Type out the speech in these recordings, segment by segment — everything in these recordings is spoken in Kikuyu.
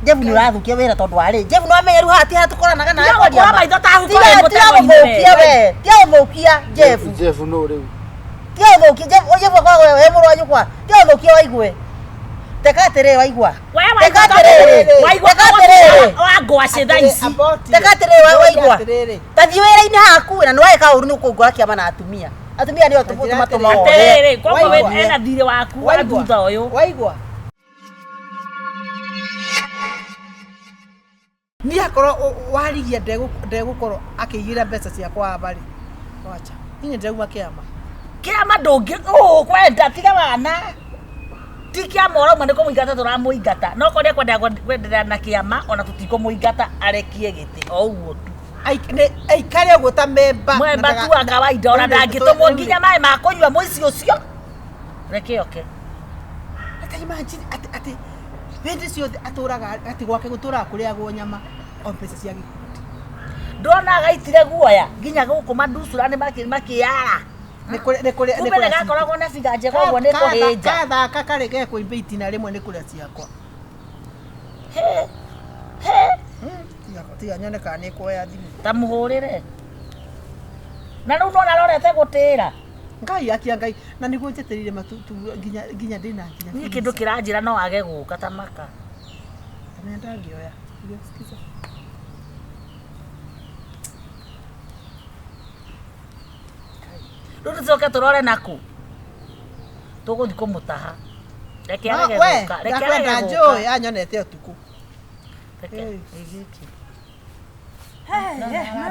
Jeff nĩ ũrathũkia wĩra tondũ warĩ Jeff nĩ wamenya rĩu haha ti haha tũkoranaga nawe Tiga kwaria gũkũra ma. maitho ta huko Tiga- wĩ tiga mũtego-inĩ gũthũkia we tiga gũthũkia Jeff. Jeff no rĩu. Tiga gũthũkia Jeff o Jeff akoragwo we mũrũ wa nyũkwa. Tiga gũthũkia waigue. Teka atĩrĩrĩ waigua. We Teka waigua atĩrĩrĩ. waigua Teka atĩrĩrĩ. wa ngwacĩ thaa ici. Teka atĩrĩrĩ we waigua. Ta thiĩ wĩra-inĩ haku na nĩ wagĩka ũru nĩ ũkũngora kĩama na atumia. Atumia nĩo tũmatũmaga othe. Atĩrĩrĩ, koguo Waigua. ena thirĩ waku wa thutha ũyũ. Waigua. Niĩ akorwo warigia ndegũkorwo akĩigĩra mbeca ciakwa aba rĩ, wacha. Niĩ ndĩrauma kĩama. Kĩama ndũngĩ ũkwenda tiga wana. Ti kĩama ũrauma nĩ kũmũingata tũramũingata. No korwo nĩekwenda kwenderea na kĩama ona tũtikũmũingata arekie gĩtĩ o ũguo tu. Aikare ũguo ta memba. Mwemba tu wa kawaida ona ndangĩtũmwo nginya maĩ ma kũnyua mũici ũcio. Reke oke. Ta imagine atĩ atĩ hĩndĩ ciothe atũraga atĩ gwake gũtũraga kũrĩagwo nyama o mbeca cia gĩkundi. Ndona agaitire guoya nginya gũkũ manducura nĩ makĩara. Nĩ kũrĩa nĩ kũrĩa Kumbe nĩ gakoragwo na biga njega ũguo nĩ kũhĩnja. Kathaka karĩ gekũimba itina rĩmwe nĩ kũrĩa ciakwa. He. He. Tiga nyone kana nĩ kuoya thimũ. Ta mũhũrĩre. Na rĩu nona arorete gũtĩra. Ngai akia Ngai na nĩguo njetereire matu nginya nginya ndĩna nginya. Niĩ kĩndũ kĩranjĩra no age gũka ta maka. Kamenya ndangĩoya. Sikiza. Rĩu tũcoke tũrore naku. Tũgũthiĩ kũmũtaha. Reke No, arege we, gũka. Reke arege ndakwenda gũka. njũĩ anyonete ũtukũ. Reke. Hey. Ĩ gĩkĩ.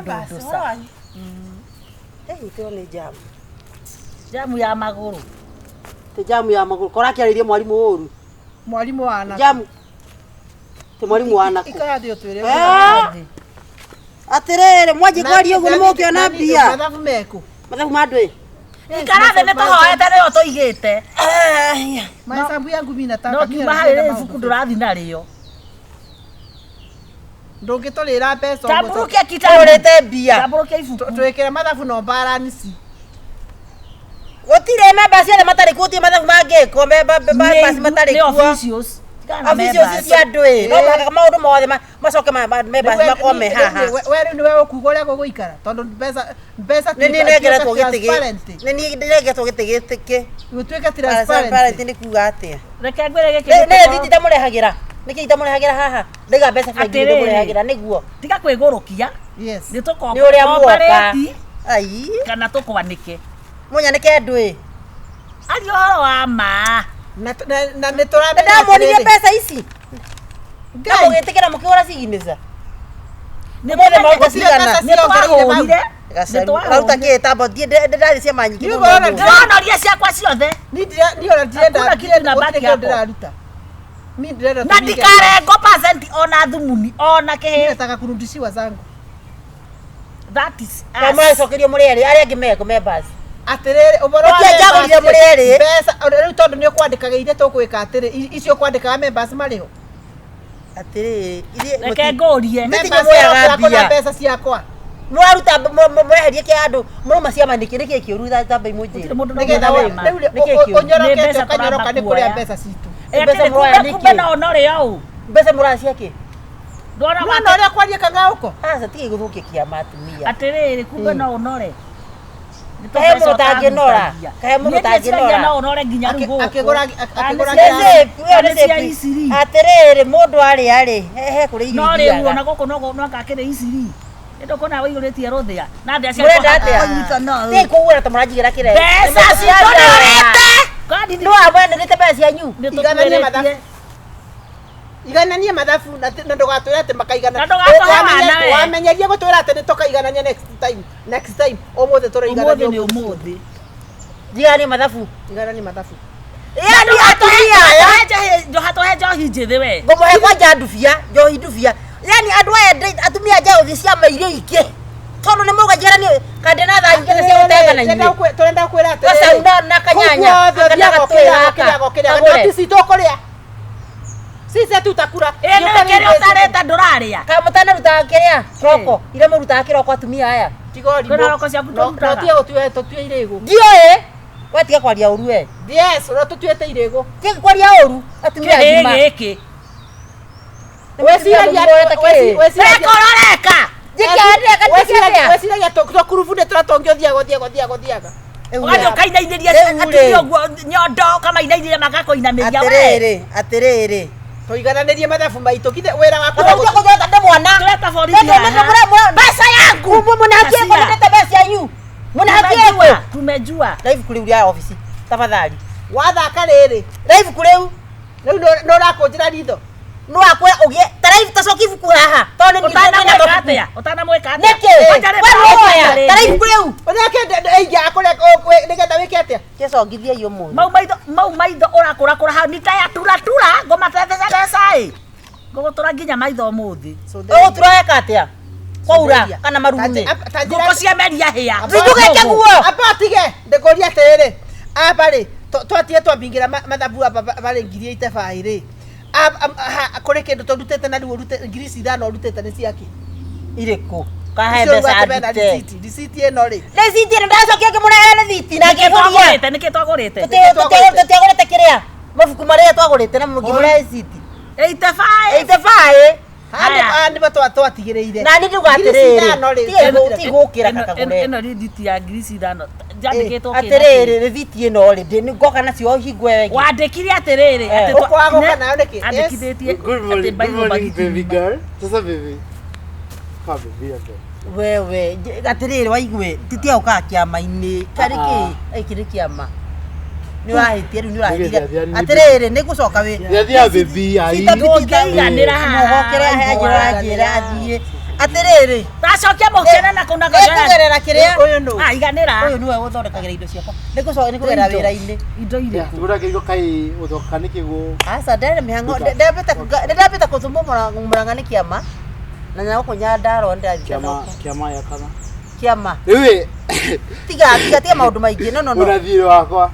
Ndunduca. Hey, tĩo nĩ jamu. Jamu ya magũrũ. Ti jamu ya magũrũ. Kora akĩarĩirie mwarimũ ũru. Mwarimũ wa nako. Jamu. Ti mwarimũ wa nako. Ikara thĩ ũtwĩre. Eh! Atĩrĩrĩ, mwanjie kwaria ũguo nĩ mũkĩona mbia. Mathabu meku. Mathabu ma andũ ĩ. Ikara thĩ nĩ tũhoete nĩyo tũigĩte. Mahesabu yangu mimi nataka. No kiuma harĩ rĩ ibuku ndũrathiĩ narĩo. Ndũngĩtũrĩra mbeca ũguo. Tambũrũkia kitabu. Ũrĩte mbia. Tambũrũkia ibuku. Twĩkĩre mathabu no balance. Gũtirĩ memba ciothe matarĩ kuo, gũtirĩ mathabu mangĩkwo members matarĩ Nĩ kuo. officials. Tigana na Officials members. cia andũ ĩ. No mũhaka maũndũ mothe macoke members makorwo me haha. We rĩu nĩwe ũkuga ũrĩa gũgũikara tondũ mbeca mbeca Nĩ niĩ nengeretwo gĩtĩ gĩ. Nĩ niĩ nengeretwo gĩtĩ gĩkĩ. Gũtuĩke Transparent transparent. nĩ kuga atĩa? Reke ngwĩre gĩkĩ. Nĩ gĩtĩ thiti itamũrehagĩra. Nĩkĩ itamũrehagĩra haha? Ndaiga mbeca bengi Atĩrĩrĩ. ndĩmũrehagĩra nĩguo. Tiga kwĩgũrũkia. Yes. Nĩ tũko Nĩ ũrĩa muoka. cooperate Ai. kana tũkwanĩke. Mũnyanĩke andũ ĩ. Aria ũhoro wa ma. Na na nĩ tũramenya. Ndamuonirie atĩrĩrĩ, mbeca ici. Na Ngai. mũgĩtĩkĩra mũkĩgũra signature. Nĩ Ũmũthĩ maruta Gũtirĩ cigana? mbeca Nĩ twahũrire. Gacaru. Nĩ twahũrire. Ũraruta kĩ tambo thiĩ ndĩrathiĩ ciama nyingĩ Niĩ mũno ngorora ũmũthĩ. Ndĩronoria ciakwa ciothe. Niĩ ndira niĩ ona ndirenda Hakuna kitu na gũtirĩ baki kĩndũ hapo. ndĩraruta. Mimi ndĩrenda Na tũrige- ndikarengo percent ona thumuni ona Mimi kĩhĩ. nataka kurudishiwa zangu. That is Na us. mũracokerio mũrĩ erĩ arĩa angĩ meko members. Atĩrĩrĩ ũhoro wa Gũtirĩ njagũrire members- mũrĩ erĩ. mbeca rĩu tondũ nĩ ũkwandĩkaga iria tũkwĩka atĩrĩ icio ũkwandĩkaga members marĩ ho. Atĩrĩrĩ, ithuĩ Reke ngũrie. Nĩ Members muoyaga yakwa na mbia. mbeca ciakwa. Mũraruta mũreherie kĩ andũ mũrauma ciama nĩkĩ nĩkĩ kĩũru tambai mũnjĩre. Gũtirĩ mũndũ Nĩgetha no we ma. rĩu Nĩkĩ kĩũru? ũnyorokete Nĩ mbeca ũkanyoroka nĩ tũramba kũrĩa kuoya. mbeca citũ. Ĩ, Mbeca atĩrĩ, mũroya kumbe kumbe nĩkĩ? no ũnore ũũ. Mbeca mũroya cia kĩ? Ndwona Nĩwona ũrĩa kwaria kang'aũko? Aca tigai gũthũkia kĩama atumia. Atĩrĩrĩ, kumbe no ũnore. Nĩ Kahe tũbeca mũndũ ũtangĩnora. ũtahutagia. Kahe mũndũ Niĩ ndĩciragia ũtangĩnora. no ũnore nginya rĩu gũkũ. Akĩgũra Kana Nĩ nĩ safe, ĩyo kana nĩ nĩ cia safe. Isiri. Atĩrĩrĩ mũndũ arĩa rĩ he kũrĩ irio No rĩu ona ithiaga. gũkũ no no akakĩrĩ Isiri. Nĩ ndũkuona wĩihũrĩtie rũthĩa. Na thĩa Mũrenda atĩa? kũnyita no. Tigai kũgũra ta mũranjigĩra kĩrere. Mbeca citũ nĩũrĩte. Kwani Nĩ wamwenderete mbeca cianyu. nĩ Igananie tũtwĩrĩtie. mathabu. Igananie mathabu na na ndũgatwĩre atĩ makaigana. Na ndũgatũhe wana we. Wamenyerie gũtwĩra atĩ nĩ tũkaiganania next time. Next time ũmũthĩ Ũmũthĩ tũraiganania nĩ ũmũthĩ. Njiganie mathabu. Igananie mathabu. Yani atumia aya. Ndũgatũhe njohi njĩthĩ we. Ngũmũhe kwanja ndubia, njohi ndubia. Yani andũ aya atumia nja gũthiĩ ciama iria ingĩ. Tondũ nĩ mũrauga njigananie kande na thaa ingĩ cia gũtenga na inyuĩ. Tũrenda kwĩra atĩrĩrĩ. Gacau na kanyanya. Kũu guothe Kana ũthiaga gatũĩ ũkĩrĩaga, gaka. ũkĩrĩaga, ũkĩrĩaga. Kagũre. No ti citũ ũkũrĩa. Sisi hatutakula. Ĩ nĩ kĩrĩa ũtarĩte ndũrarĩa. Kana mũtanarutaga kĩrĩa kĩroko. Iria mũrutaga kĩroko atumia aya. Tiga ũrimũ. Kwĩna roko ciaku No- tũrutaga. no tiga gũtue tũtue irĩgũ. Ndiũĩ. We tiga kwaria ũru we. Yes, no tũtuĩte irĩgũ. Tiga kwaria ũru atumia Kĩhĩ agima. gĩkĩ. Weciragia Reka ũroreka. Weciragia tũkurubu nĩ tũrĩa tũngĩ ũthiaga ũthiaga ũthiaga ũthiaga. Ũgathiĩ ũkainainĩria Rĩu rĩ. atumia ũguo nyondo ũkamainainĩria magakũinamĩria we. Atĩrĩrĩ, atĩrĩrĩ. Tũigananĩrie mathabu maitũ kithe wĩra waku Ũrauga kũnjota ndĩ mwana. Tũreta borithi haha. Mbeca yangu. Mũnahakie Kacia. kũndĩte mbeca cianyu. Mũnahakie Tumejua, kũ. tumejua. Na ibuku rĩu rĩa obici. Tafadhali. Wathaka rĩrĩ. Na ibuku rĩu Rĩu nĩ ũrakũnjĩra ritho. no akwĩra ũgĩe ta raibu tacoki ibuku haha. Tondũ nĩ Ũtanamwĩka atĩa? Ũtanamwĩka atĩa? Nĩkĩ? Kwanja rĩ, We nĩwoya. rĩngĩ. Ta raibu rĩu. Ũrĩa kĩenda kũrĩa nĩgetha wĩke atĩa? Kĩcongithia iyo mũthĩ. Mau maitho mau maitho ũrakũrakũra hau nĩ ta ya turatura ngũmatetheca mbeca ĩ ngũgũtũra nginya maitho ũmũthĩ. Ũgũtura weka atĩa? Kwaura kana marurumĩ? Ngũkũ cia meria hĩa. Ndũgeke guo. Amba tige ndĩkũria atĩrĩrĩ amba rĩ twatige twambingĩra mathabu amba barĩ 85,000 rĩ kũrĩ kĩndũ tũrutĩte na rĩu ũrute ngiri ici ithano ũrutĩte nĩ ciakĩ? Irĩkũ? Kahe Icio mbeca ũguo atĩ mena ndute. receipt, receipt ĩno rĩ Rĩciti ĩno ndacokia ngĩmũnengera rĩthiti na Nĩkĩ ngĩbũria. twagũrĩte? Nĩkĩ twagũrĩte? Tũtiagũrĩte kĩrĩa mabuku marĩa twagũrĩte na ngĩmũrehe rĩciti. 85. 85. Haya. haha nĩmo twatigĩrĩire. Na niĩ ndauga Ngiri ici atĩrĩrĩ, ithano rĩ, tigũkĩra Ĩno- kakagũre. ĩno rĩthiti ya ngiri ici ithano yandĩkĩtwo kĩ na kĩ? Atĩrĩrĩ, rĩthiti ĩno rĩ, ngoka nacio hingo ĩyo ĩngĩ. Wandĩkire atĩrĩrĩ Eh. atĩ twa- Ũkwaga gũka ne- nayo nĩkĩ? Andĩkithĩtie Good atĩ morning, good Bible morning, bagiti baby ng'ima. girl. Sasa baby. Ka baby hapa. Wewe, atĩrĩrĩ waigue, titia ũkaga kĩama-inĩ. Karĩ kĩ? Gĩkĩ nĩ kĩama. Nĩ ũrahĩtia rĩu nĩ ũrahĩtire. Nĩ gĩthiathia, Atĩrĩrĩ, nĩ ngũcoka wĩ. Gĩthiathia baby ai. Ndũngĩiganĩra haha. Mũgokere anjĩra anjĩra athiĩ. Atĩrĩrĩ, Tacokia mũciana na kũu na nĩngũgerera kĩrĩa. Ũyũ nũ? Ah, iganĩra. Ũyũ nĩwe ũthondekagĩra indo ciakwa. Nĩngũcoka nĩkũgerera Indo. wĩra-inĩ. Indo irĩkũ? Tugura kĩriko kai ũthoka nĩkĩ gũ. Aca ndarĩ mĩhang'o ndambĩte kũthumwo Mũrang'a nĩ kĩama na nyagũkũ Nyandarũa nĩndathiĩte Kĩama nako. kĩama ya kana. Kĩama. Rĩu ĩ Tiga tiga tiga maũndũ maingĩ no no no. ũna thiirĩ wakwa.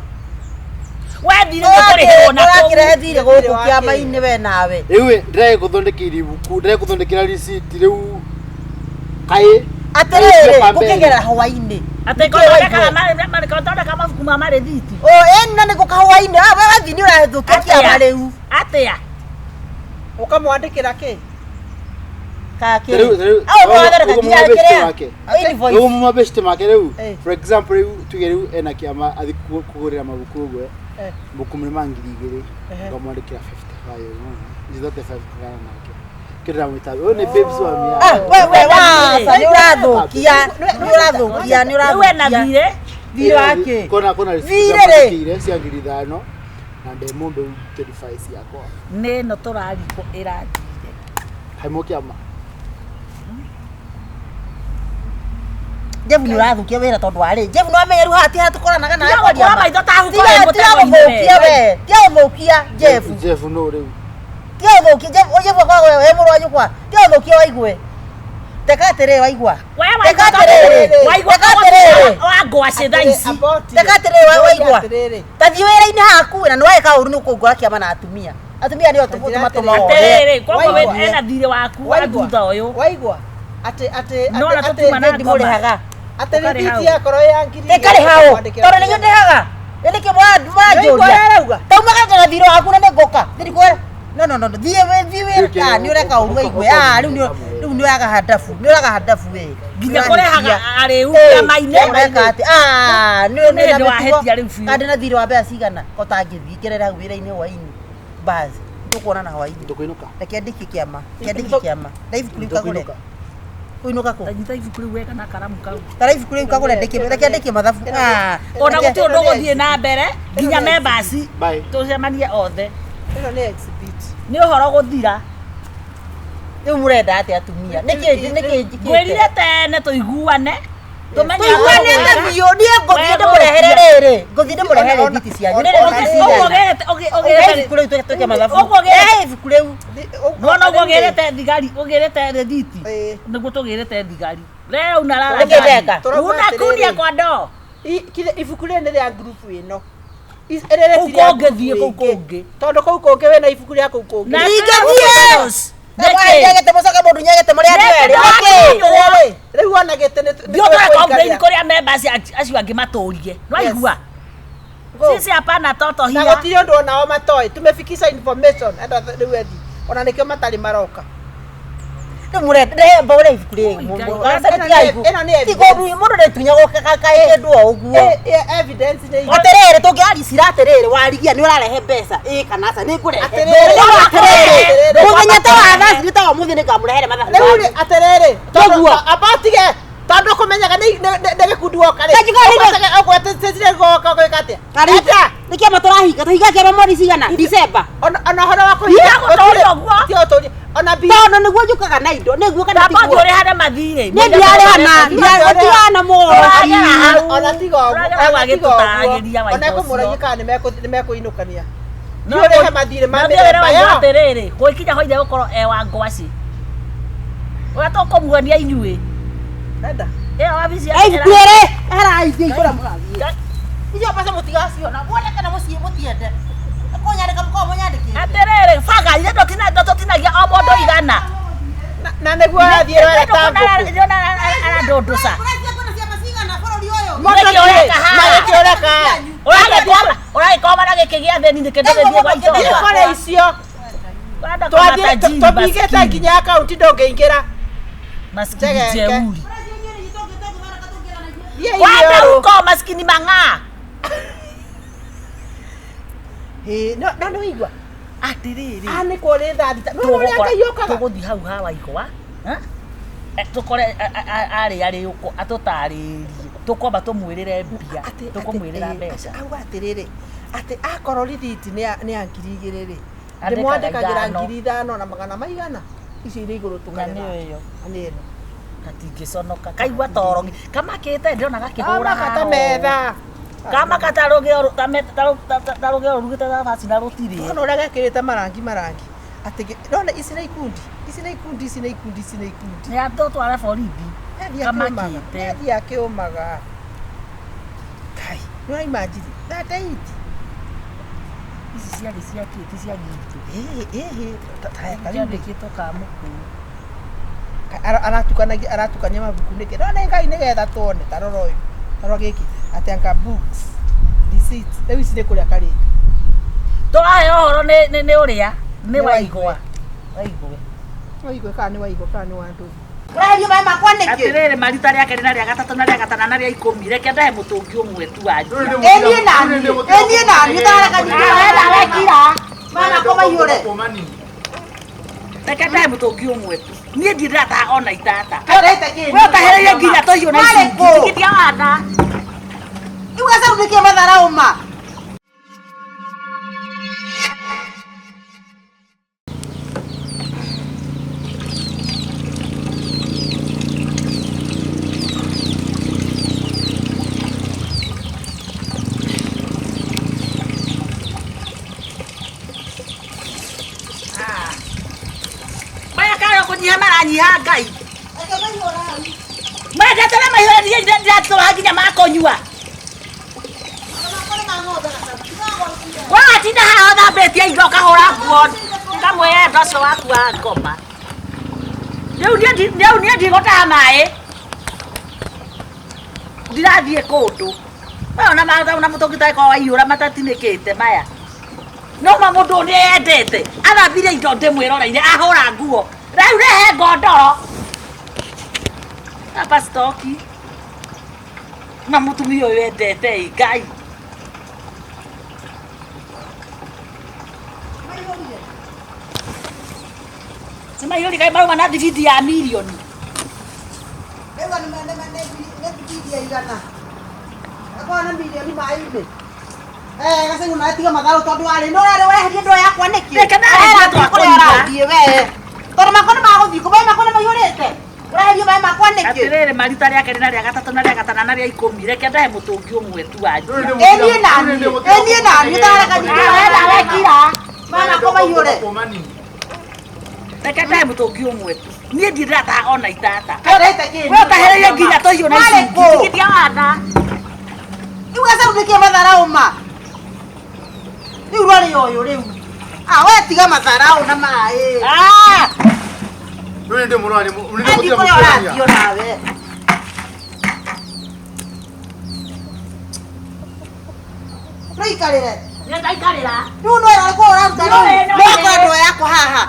We thirĩ nĩũkũrĩhĩrwo na kũu. Ũrakĩrehe thirĩ gũkũ Thirĩ wa kĩama-inĩ we nawe. Rĩu ĩ ndĩragĩkũthondekeire ibuku, ndĩragĩkũthondekera receipt rĩu kai. Atĩrĩrĩ, ngũkĩgerera hwaĩ-inĩ. Atĩ ngũthondeka mabuku ma marĩthiti. O ĩno nĩ gũka hwaĩ-inĩ. Ah, we wathiĩ nĩ ũrahĩtũkia kĩama rĩu. Atĩa? Ũkamwandĩkĩra kĩ? Kakĩ. Rĩu rĩu. Au wathondeka nginya kĩrĩa. Invoice. Rĩu mabeshte make rĩu. Eh. For example rĩu tuge rĩu ena kĩama athi kũgũrĩra mabuku ũguo. Eh. Mbuku mũrĩma 2,000. Ngamwandĩkĩra 55 unaona. Hizo zote 5 kugana nake. Kĩndũ ndamwĩta ũyũ nĩ babes wa mia. Ah, we we waca nĩ ũrathũkia. Nĩ ũrathũkia, nĩ Rĩu ena ũrathũkia. thirĩ. Thirĩ wake. Kona kona receipt Thirĩ rĩ. ndamwandĩkĩire cia 5,000 na ndemũmbe 25 ciakwa. Nĩ ĩno tũrarikwo ĩrathire. Haimo kĩama. Jeff nĩ ũrathũkia wĩra tondũ warĩ. Jeff nĩ wamenya rĩu haha ti haha tũkoranaga nawe Tiga kwaria gũkũra ma. maitho ta huko Tiga wĩ tiga mũtego-inĩ gũthũkia we. we. Tiga gũthũkia Jeff. Jeff no rĩu. Tiga gũthũkia Jeff. O Jeff akoragwo we mũrũ wa nyũkwa. Tiga gũthũkia waigue. Teka atĩrĩrĩ waigua. We Teka waigua atĩrĩrĩ. waigua Teka atĩrĩrĩ. wa ngwacĩ thaa ici. Teka atĩrĩrĩ waigua. Atĩrĩrĩ. Ta thiĩ wĩra-inĩ haku na nĩ weka ũru nĩ ũkũngora kĩama na atumia. Atumia nĩo tũmatũmaga Atĩrĩrĩ, koguo Waigua. we ena thirĩ waku wa Waigua. thutha ũyũ. Waigua. Atĩ atĩ No na atĩ tũtiuma na atĩ ngoma. ndimũrĩhaga. atĩ Ũkarĩha rĩthiti ũ. yakorwo ya ngiri Ĩkarĩ hau. Tondũ nĩguo ndĩhaga. Nĩkĩ Nĩwaigua mwanjũria. ũrĩa arauga? Taumaga na thirĩ waku na nĩngũka. Ndirikũra. No no no no. Thiĩ wĩ thiĩ wĩra. Nĩ ũreka ũru waigue. Ah, rĩu nĩ rĩu nĩ ũraga handabu. Nĩ ũraga handabu we. Nginya kũrehaga arĩu kĩama-inĩ. Ũreka atĩ ah nĩ Nĩ hĩndĩ wahĩtia rĩu biũ. Kandĩ na thirĩ wa mbeca cigana ko tangĩthiĩ ngerere hau wĩra-inĩ hwaĩ-inĩ. Bas. Tũkuonana hwaĩ-inĩ. Tũkũinũka. Reke ndĩkie kĩama. Reke ndĩkie kĩama. Na ibuku rĩu kagũre. Tũkũinũka. Kũinũka kũ? Ta nyita ibuku rĩu wega na karamu kau. Tara ibuku rĩu kagũre ndĩkie. Reke ndĩkie mathabu. Ah. Ona reke- gũtirĩ ũndũ ũgũthiĩ na mbere nginya members Bye. tũcemanie othe. Ĩno nĩ exhibit. Nĩ ũhoro gũthira. Rĩu mũrenda atĩa atumia? Nĩkĩ nĩkĩ njĩkĩte? Ngwĩrire tene tũiguane. Tũmenye Tũiguanĩte biũ niĩ ngũthiĩ ndĩmũrehere rĩrĩ. Ngũthiĩ ndĩmũrehere rĩthiti cianyu. Rĩrĩ rĩthiti Ũguo cigana? ũgĩrĩte Rehe ibuku rĩu twĩke mathabu. Ũguo ũgĩrĩte- Rehe ibuku rĩu. Nona ũguo ũgĩrĩte thigari ũgĩrĩte rĩthiti Ĩĩ. nĩguo tũgĩrĩte thigari rĩu unalala Nĩkĩ ndeka? Tũrauga unakunia atĩrĩrĩ. kwa ndoo Ibuku rĩrĩ nĩ rĩa ngurubu ĩno. Rĩrĩ Kũu ti rĩa kũngĩ thiĩ, ngurubu kũu ĩngĩ. kũngĩ. Tondũ kũu kũngĩ wĩna ibuku rĩa kũu kũngĩ. Na- Ingĩthiĩ! Nĩkĩ? Nyegete mũcoke mũndũ nyegete mũrĩ andũ Nĩkĩ erĩ. ndũrakunywo? Nĩkĩ? Rĩu ona gĩtĩ nĩ Thiĩ ũtware complain kũrĩa members acio angĩ matũrie nĩwaigua Go. sisi hapana toto Na hia gũtirĩ ũndũ onao matoĩ. Tumefikisha information and rĩu ethi. Ona nĩkĩo matarĩ maroka. Rĩu mũrenda ndehe mbore ibuku rĩrĩ. Ĩno nĩ evidence. Tiga mũndũ nĩtunyagwo kaĩndũ o ũguo. Evidence nĩ Atĩrĩrĩ tũngĩaricira atĩrĩrĩ warigia nĩ ũrarehe mbeca ĩ kana aca nĩ ngũrehe. Atĩrĩrĩ, Atĩrĩrĩ mũthenya ta wa thaa cigĩrĩ ta wa ũmũthĩ nĩngamũrehere mathabu. Rĩu rĩ atĩrĩrĩ Tũguo. amba ũtige tondũ kũmenyaga nĩ gĩkundi woka rĩ. Ta njuga rĩrĩ. Ũgwatĩtĩre goka gwĩka atĩa? Karita nĩ kĩama tũrahinga tũhinga kĩama mweri cigana December. Ona ũhoro wa kũhinga Tiga gũtũria ũguo. tiga gũtũria. Ona mbia Tondũ nĩguo njũkaga na indo nĩguo kana Ndamba tiguo. ũrĩhane mathirĩ. Niĩ ndirarĩhana ndirarĩhana Tũragera hau. ona tiga ũguo Tũragera hau ona tiga ũguo agĩtũtaragĩria ona waigua ekũmũragia ũcio. kana nĩmekũinũkania. Ũrĩhe mathirĩ ma Na mĩthemba wĩra ĩyo. atĩrĩrĩ gũikinya hoire gũkorwo e wa ngwaci ũrĩa tũkũmuonia inyuĩ Enda. ĩyo wabici Ai ibuku rĩrĩ eherai kũrĩa mũrathiĩ. Icio mbeca mũtigaciona muone kana mũciĩ mũtiende. Kũnyandĩka mũkorwo mũnyandĩkĩte. Atĩrĩrĩ banga ithe tũtinagia o mũndũ igana Na nĩguo ũrathiĩ wega ta ngũkũ. ndĩrona arandũndũca Ũracia kwĩna ciama cigana bũrũri ũyũ? Mũndũ Nĩkĩ ũreka haha? na gĩkĩ ũreka haha? Ũragĩkoma na gĩkĩ gĩa thĩni nĩkĩ ndũgĩthiĩ gwa Thiĩ itonga kũrĩa icio. Ũrenda kũma Twathiĩ tajiri tũbingĩte maskini. nginya akaunti ndũngĩingĩra. Maskini Njegeke. jeuri Ũracia inyuĩ nĩ tũngĩthondeka tũngĩethana ithuĩ. Thiĩ Kwenda iniũrũ. huko maskini mang'aa Ĩĩ, no nĩ waigua. Atĩrĩrĩ Ah, nĩ kũrĩ thaa thita. No ũrĩa Ngai okaga. tũgũthiĩ hau ha waigwa tũkore arĩ arĩ ũkũ atũtarĩrie tũkwamba tũmwĩrĩre mbia tũkũmwĩrĩra mbeca Auga atĩrĩrĩ atĩ akorwo rithiti nĩ ya 2000 rĩ Andĩkaga ndĩmwandĩkagĩra ithano. 5000 na magana maigana icio irĩ igũrũ Na tũkarera. nĩyo ĩyo. Na nĩ ĩno. Gatingĩconoka kaigua toro kamakĩte ndĩrona gakĩhũra Kamaka ta metha. Kamaka ta rũgĩo ta rũgĩo rũrugĩte thabaci na rũtirĩ. Ona ũrĩa gekĩrĩte marangi marangi atĩ nona ici nĩ ikundi ici nĩ ikundi ici nĩ ikundi ici nĩ ikundi. Nĩ atũtware borithi. Nĩathiĩ akĩũmaga Kamakĩte. nĩathiĩ akĩũmaga. Kai nĩ ũraimagine 38. Ici ciarĩ cia kĩ ti cia gitũ. Ĩhĩ ĩhĩ ta rĩu rĩ, Kĩandĩkĩtwo kamũkũ. aratukanagia aratukania mabuku nĩkĩ no nĩ Ngai nĩgetha tuone ta rora ũyũ ta rora gĩkĩ atĩ anga books receipts rĩu ici nĩ kũrĩa karĩte. Tũraheo ũhoro nĩ ũrĩa nĩ Nĩ waigwa waigwe. Waigua kana nĩ waigua kana nĩ wa ndũthi. Ũraherio maĩ makwa nĩkĩ? Atĩrĩrĩ marita rĩa kerĩ na rĩa gatatũ na rĩa gatano na rĩa ikũmi reke ndahe mũtũngi ũmwe tu wanjia. Ĩ niĩ naniĩ ĩ niĩ naniĩ ũtarareka nyingĩre we nawe kira. Maĩ makwa maiyũre. Reke ndahe mũtũngi ũmwe tu niĩ ndirĩrataha ona itata. Ũrete kĩ? We ũtahĩrĩrie nginya tũhiũ na Marĩ icungi kũ? tigithia wana. Rĩu gacaũ nĩkĩo matharaũ ma. Maya kayo kũnyiha maranyiha Ngai. Mendete na maihũra niĩ ndiratũha nginya makũnyua. Watinda haha ũthambĩtie indo ũkahũra nguo ngamwenda ũcio waku wa ngoma. Rĩu niĩ ndigũtaha maĩ ndirathiĩ kũndũ. We ona ona mũtũngi ũtangĩkorwo waiyũra matatinĩkĩte maya. No ma mũndũ ũyũ nĩendete athambirie indo ndĩmwĩroreire ahũra nguo rĩu rehe ngondoro hapa stoki na mũtumia ũyũ endete ĩ Ngai. Nĩ maiyũri kaĩ marauma na thibiti ya mirioni. Rĩu nĩ thibindi ya igana. Akorwo na mirioni maĩ-inĩ. Eh, gacaũ nawe tiga matharũ tondũ warĩ no ũrarĩ weherie ndoo yakwa nĩkĩ? Reke ndarehe Ũrathiĩ kũrĩa ũrathiĩ we. Tondũ makwa nĩ magũthiĩ kũ maĩ makwa nĩ maiyũrĩte. Ũraherio maĩ makwa nĩkĩ? Atĩrĩrĩ marita rĩa kerĩ na rĩa gatatũ na rĩa gatano na rĩa ikũmi reke ndahe mũtũngi ũmwe tu wanjia. Ĩ niĩ naniĩ ĩ niĩ naniĩ ũtarareka nyingĩre we nawe kira. Maĩ makwa maiyũre. Reke ndahe mũtũngi ũmwe tu niĩ ndirĩrataha ona itata. Ũrete kĩ? We ũtahĩrĩrie nginya tũhiũ na Marĩ icungi kũ? tigithia wana. Rĩu gacaũ nĩkĩo matharaũ ma. Rĩu rwarĩ ũyũ rĩu. Ah, we tiga matharaũ na maĩ. Ah! Andi kũrĩa ũrathiĩ onawe. Rũikarĩre. Nĩ ndaikarĩra. Rĩu no ĩrarĩ kũu ũraruta rĩu. Nĩ No ngora ndoo yakwa haha.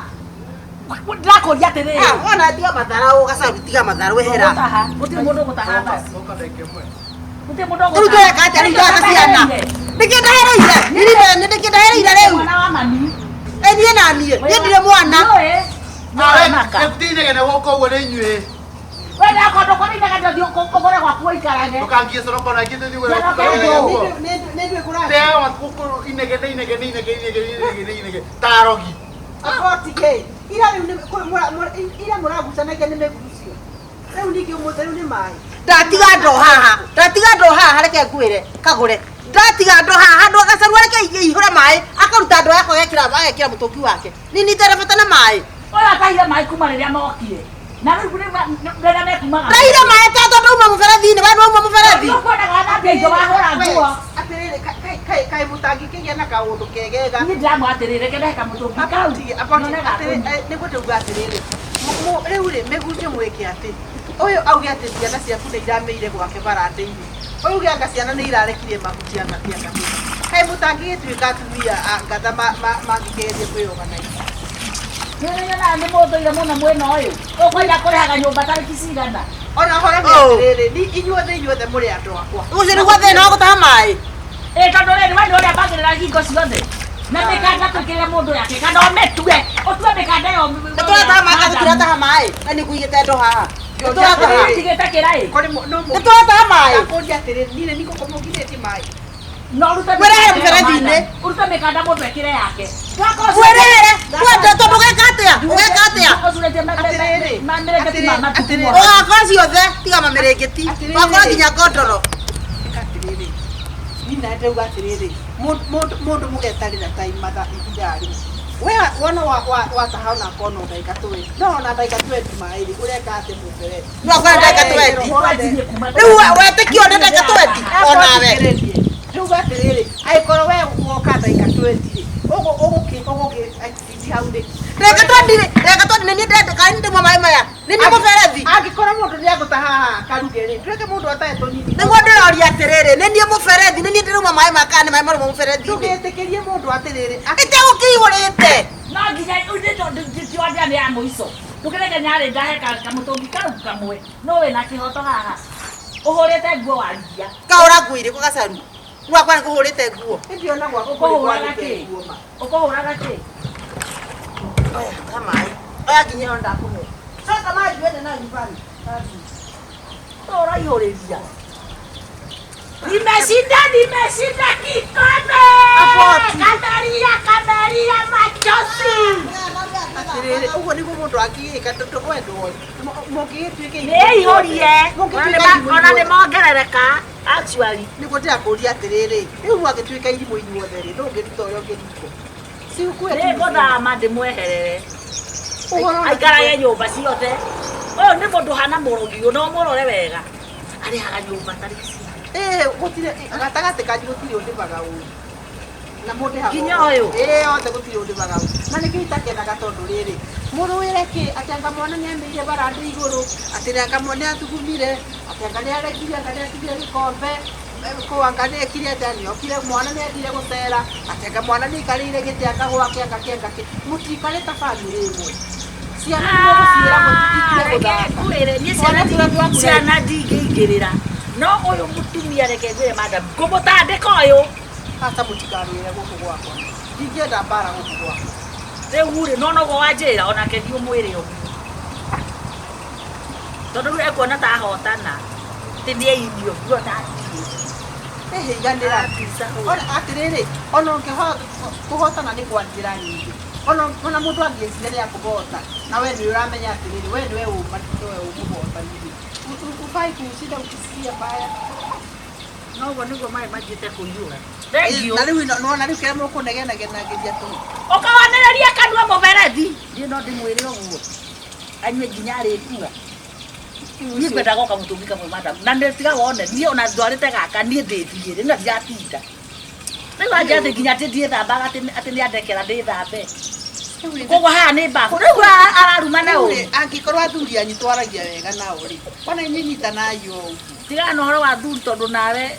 Ndĩrakũria atĩrĩrĩ. Ah, wona tiga matharau gacaru tiga matharau ehera. Gũtaha. Gũtirĩ mũndũ ũgũtaha thaci. Gũtirĩ mũndũ Rĩu ndĩreka atĩa rĩu ndaka ciana? Nĩkĩ ndahereire? Nĩ nĩkĩ ndahereire rĩu? Mwana wa mami. Ĩ niĩ na niĩ, niĩ ndirĩ mwana. Nĩũĩ? Nĩũĩ maka. Tinegene gũka ũguo nĩ inyuĩ. We ndakwa ndũkũrindaga ndũthiĩ ũgũre gwaku ũikarage. Ndũkangie coroko na ingĩ tũthiĩ Coroko ndũ. Nĩ kũrathiĩ. Teaga matukũ inegene inegene inegene inegene inegene inegene tarogi. Akotige. Ira rĩu nĩ ira mũragucanagia nĩ mĩgucio. Rĩu ningĩ ũmũthĩ rĩu nĩ maĩ. Ndatiga ndoo haha. Ndatiga ndoo haha reke ngwĩre kagũre. Ndatiga ndoo haha handũ gacaru reke ihũre maĩ akaruta ndoo yakwa agekĩra agekĩra mũtũngi wake. Nini itarĩ bata na maĩ. Ũyũ atahire maĩ kuma rĩrĩa mokire. Na rĩu rĩrĩa mekumaga. Ndaire maĩ ta tondũ uma mũberethi-inĩ, we nĩwauma mũberethi. Ũkwendaga wathambia indo wahũra nguo. Atĩrĩrĩ, kaĩ mũtangĩkĩgĩa na kaũndũ kegega. Niĩ ndĩramwĩra atĩrĩrĩ, reke ndehe kamũtũngi kau. Nyone ga kũnyua. Nĩguo ndauga atĩrĩrĩ, rĩu rĩ mĩgucio mwĩke atĩ ũyũ auge atĩ ciana ciaku nĩ irameire gwake baranda-inĩ, ũyũ uge anga ciana nĩ irarekirie mahuti anga kĩ anga kĩ. Kaĩ mũtangĩgĩtuĩka atumia a ngatha mangĩkĩgeria kwĩorganize. Nĩũrĩ nĩ mũthũire mũno mwena ũyũ. Ũkwenda kũrĩhaga nyũmba tarĩki cigana. Ona horo nĩ Oh. atĩrĩrĩ, inyuothe inyuothe mũrĩ andũ akwa. Ũcio nĩguo thĩna wa gũtaha maĩ. Ĩ tondũ rĩrĩ we nĩ ũrĩa mbagĩrĩra hingo ciothe. Na mĩkanda twĩkĩrĩre mũndũ yake kana ũmĩtue. Ũtue mĩkanda ĩyo. Nĩ tũrataha maĩ kana tũtirataha maĩ? Na nĩ ngũigĩte ndoo haha. Nĩ tũrataha. Tigĩte kĩraĩ. Kũrĩ no Nĩ tũrataha maĩ. Ndakũria atĩrĩrĩ, niĩ nĩ niĩ ngũkũmũgirĩtie maĩ. No ũrute Mwĩrehere mĩkanda ĩyo, mũberethi-inĩ. madam. Ũrute mĩkanda mũndũ ekĩre yake. Mwĩrehere. Mwende tondũ ũgeka atĩa? Ũgeka atĩa? Ũcurĩtie Atĩrĩrĩ, mamĩrĩngĩti ma matukũ atĩrĩrĩ. mothe. Ũgakora ciothe tiga mamĩrĩngĩti. Atĩrĩrĩ. Ũgakora nginya ngondoro. Ĩka atĩrĩrĩ, niĩ na ndauga atĩrĩrĩ, mũndũ mũgetarĩra time mathaa ithaa rĩmwe. We wona wataha ona akorwo no ndagĩka 20, no ona ndagĩka 20 maĩ rĩ, ũreka atĩa mũberethi? No akore ndagĩka 20. Rĩu wetĩkio nĩ ndagĩka 20 onawe. Ndauga atĩrĩrĩ, angĩkorwo we woka ndagĩka 20 rĩ, ũgũkĩ hau nĩkĩ? Ndagĩka 20 rĩ, ndagĩka 20 nĩ niĩ ndĩrenda kana nĩ ndĩmwe maĩ maya. Nĩ niĩ mũberethi. Angĩkorwo mũndũ nĩ agũtaha haha akaruge rĩ, ndũreke mũndũ atahe tũnini. Nĩguo ndĩroria atĩrĩrĩ, nĩ niĩ mũberethi, nĩ niĩ ndĩrauma maĩ maya kana nĩ maĩ marauma mũberethi-inĩ. Ndũgĩtĩkĩrie mũndũ atĩrĩrĩ, Ĩtegũkĩihũrĩte. No nginya ndĩndĩa nĩ ya mũico. Ndũkĩreke nyarĩ ndahe kamũtũngi kau kamwe. No wĩna kĩhoto haha. Ũhũrĩte nguo warigia. Kahũra nguo irĩkũ gacaru? Gwakwa nĩ kũhũrĩte nguo. Ĩndĩ ona gwaku kũrĩ Ũkũhũraga kwarĩte kĩ? nguo ma. Ũkũhũraga kĩ? Oya, ta maĩ. Oya nginya ĩyo ndakũhe. Coka maji wende nayo nyumbani. Ũraihũrĩria. Nimeshinda, nimeshinda kikombe. Kameria, kameria machozi. Atĩrĩrĩ, ũguo nĩguo mũndũ angĩgĩka tondũ wendwo mũngĩgĩtuĩka Nĩihũrie. Mũngĩtuĩka Ona nĩ mongerereka actually. nĩguo ndĩrakũria atĩrĩrĩ, rĩu mwangĩtuĩka irimũ inyuothe rĩ, ndũngĩruta ũrĩa ũngĩrutwo. Cigũkue Nĩ ngũthama ndĩmweherere. Ũhoro na Aikarage nyũmba ciothe. Ũyũ nĩ mũndũ hana mũrogi ũyũ, no mũrore wega. Arĩhaga nyũmba tarĩki cigana. Ĩĩ, gũtirĩ gatagatĩ kanyu gũtirĩ ũndĩbaga ũru. Na mũndĩhaga Nginya ũru. ũyũ? Ĩĩ, othe gũtirĩ ũndĩbaga ũru. Na nĩkĩo itakenaga tondũ rĩrĩ, mũrũĩre kĩ atĩ anga mwana nĩamĩire baranda igũrũ, atĩ anga mwana nĩathugumire, atĩ anga nĩarekire, anga nĩatigire gĩkombe, kũ anga nĩekire atĩa, nĩokire mwana nĩathire gũcera, atĩ anga mwana nĩaikarĩire gĩtĩ anga gwake anga kĩ anga kĩ. Mũtiikare ta bamĩrĩ ĩmwe. Ciana nĩmũgũciĩra mũtitikire Reke gũthaka. ngwĩre, niĩ Twana tũrĩa twaku rĩ. ciana ndingĩingĩrĩra. No ũyũ mũtumia reke ngwĩre madam, ngũmũtandĩka ũyũ. Aca mũtikarũĩre gũkũ gwakwa. Ndingĩenda mbara gũkũ gwakwa. Rĩu rĩ, no noguo wanjĩra onake thiĩ ũmwĩre ũguo. Tondũ rĩu ekuona ta ahotana. Atĩ nĩeinio nguo ta ndirĩ. Ĩhĩiganĩra. Ona atĩrĩrĩ, ona kũhotana nĩ kwa njĩra nyingĩ. Ona mũndũ angĩeciria nĩ akũhota, na we nĩ ũramenya atĩrĩrĩ, we nĩwe ũma nĩwe ũmũhotanire. Ufai kuushinda ukisikia mbaya. Noguo nĩguo maĩ manjĩte kũiyũra. Thengiũ. Na rĩu nĩwona rĩu kĩrĩa mũkũnegenagenagĩria tũhũ. Ũkawanĩrĩria kanua mũberethi. Niĩ no ndĩmwĩre ũguo. Anyue nginya arĩkua. Niĩ ngwendaga o kamũtũngi kamwe madam. Na nĩ tiga wone, niĩ ona ndwarĩte gaka niĩ ndĩthiĩre na ndiratinda. Rĩu anjĩra atĩ nginya atĩ ndiĩthambaga atĩ nĩandekera ndĩthambe. Koguo haha nĩ mbabu. Rĩu ararumana Rĩu ũũ. rĩ, angĩkorwo athuri anyu twaragia wega nao rĩ, ona inyuĩ nyitanai o ũguo. Tigana na ũhoro wa athuri tondũ nawe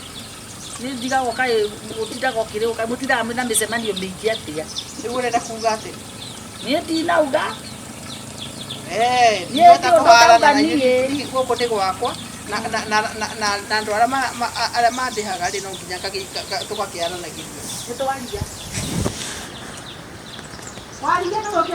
nĩ ndigagwo kaĩ ũtindaga ũkĩrĩũka mũtindaga mwĩna mĩcemanio mĩingĩ atĩa. Rĩu ũrenda kuga atĩ Niĩ ndinauga. Eh, Niĩ ndingĩhota ti ũndũ kũharana ndauga na niĩ. inyuĩ, gũkũ nĩ gwakwa na na na na na na andũ arĩa arĩa mandĩhaga rĩ no nginya tũgakĩaranagĩria. Nĩ twaria. Waria nĩ.